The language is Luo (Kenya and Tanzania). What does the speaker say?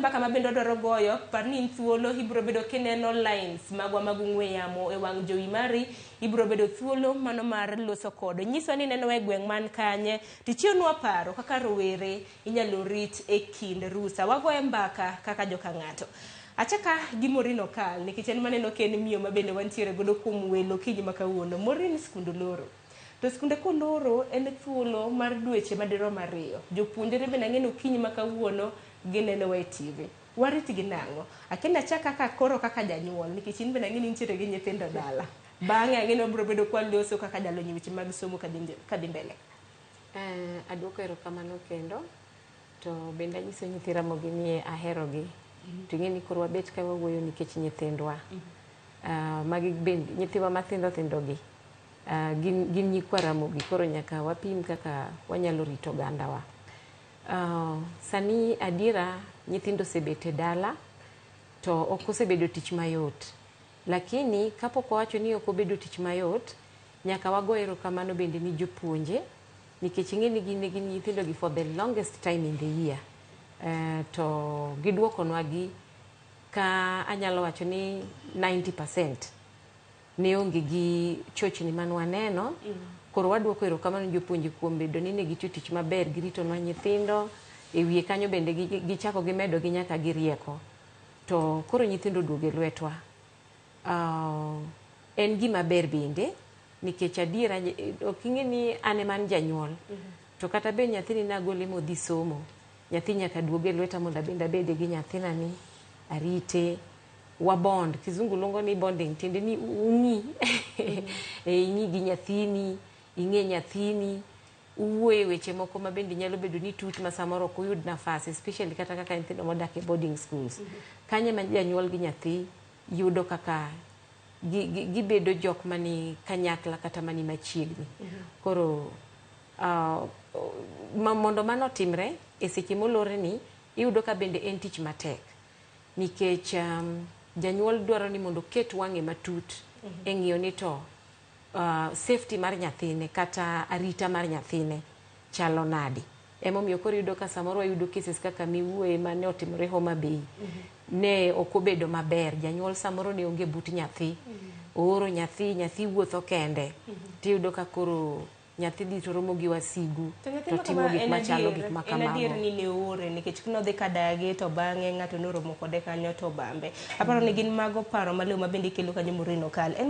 mbaka ma bende wadwaro goyo. Par ni in thuolo, ibiro bedo kineno lines magwa mag ong'we yamo e wang' jowi mari. Ibiro bedo thuolo mano mar loso kod. Nyiswa ni inenowa e gweng' man kanye. Tichiwnwa paro kaka rowere inyalo rit e kind rusa. Wagoye mbaka kaka joka ng'ato. Achaka gi Maureen Okal nikech en maneno ka en miyo ma bende wantiere godo kuom welo okinyi ma kawuono. Maureen skund oloro. To skunde koloro en thuolo mar dweche madirom 2. Jopuonjre bende ang'e ni okinyi ma kawuono ginenowa e TV. Warit gi nang'o? Akia ni achak kaka koro kaka janyuol nikech in bende ang'e ni intiere gi nyithindo dala. Bang'e ang'e ni wabiro bedo kwaloso kaka jalony e weche mag somo kadhi mbele. Aduoko erokamano kendo to bende anyiso nyithi Ramogi ni aherogi. To ing'e ni koro wabet ka wawuoyo nikech nyithindwa. Magi bende nyithiwa mathindo thindo gi gin nyikwa Ramogi koro nyaka wapim kaka wanyalo rito ogandawa. Sani adiera nyithindo osebet e dala to ok osebedo tich mayot. Lakini kapok wawacho ni ok obedo tich mayot, nyaka wago erokamano bende ni jopuonje nikech ing'e ni gin ne gin nyithindo gi for the longest time in the year. To giduokonwa gi ka anyalo wacho ni 90% ne onge gi chochni mane waneno. Koro waduoko erokamano jopuonje kuom bedo ni ne gitiyo tich maber, giritonwa nyithindo. E wiye kanyo bende gichako gimedo gi nyaka gi rieko. To koro nyithindo oduogo e lwetwa. En gima ber bende nikech adiera ok ing'e ni an ema an janyuol. To kata bed nyathini nagole modhi somo, nyathi nyaka duog e lweta mondo abende abede gi nyathina ni, arite, wabond. Kizungu luongo ni bonding, tiende ni ung'i. Ing'i gi nyathini, ing'e nyathini, uwuoye weche moko ma bende nyalo bedo ni tut ma samoro ok uyud nafas, especially kata kaka nyithindo modak e boarding schools. Kanyo ema janyuol gi nyathi yudo kaka gibedo jok mani kanyakla kata mani machiegni. Koro mondo mano otimre e seche molore ni iyudo ka bende en tich matek nikech janyuol dwaro ni mondo oket wang'e matut e ng'iyo ni to safety mar nyathine kata arita mar nyathine chalo nade. Emomiyo koro iyudo ka samoro wayudo cases kaka miwuoye mane otimore Homa Bay. Ne ok obedo maber. Janyuol samoro ne onge but nyathi. Ooro nyathi, nyathi wuotho kende. Tiyudo ka koro nyathi dhi to romo gi wasigu To nyathi to ma timo kama gik en machalo adier, gik ma en adier kamago. ni ne oore nikech nodhi kadagi to bang'e ng'ato noromo kode kanyo to obambe. Aparo ni gin mago paro maleo ma bende ikelo kanyo Maureen Okal. En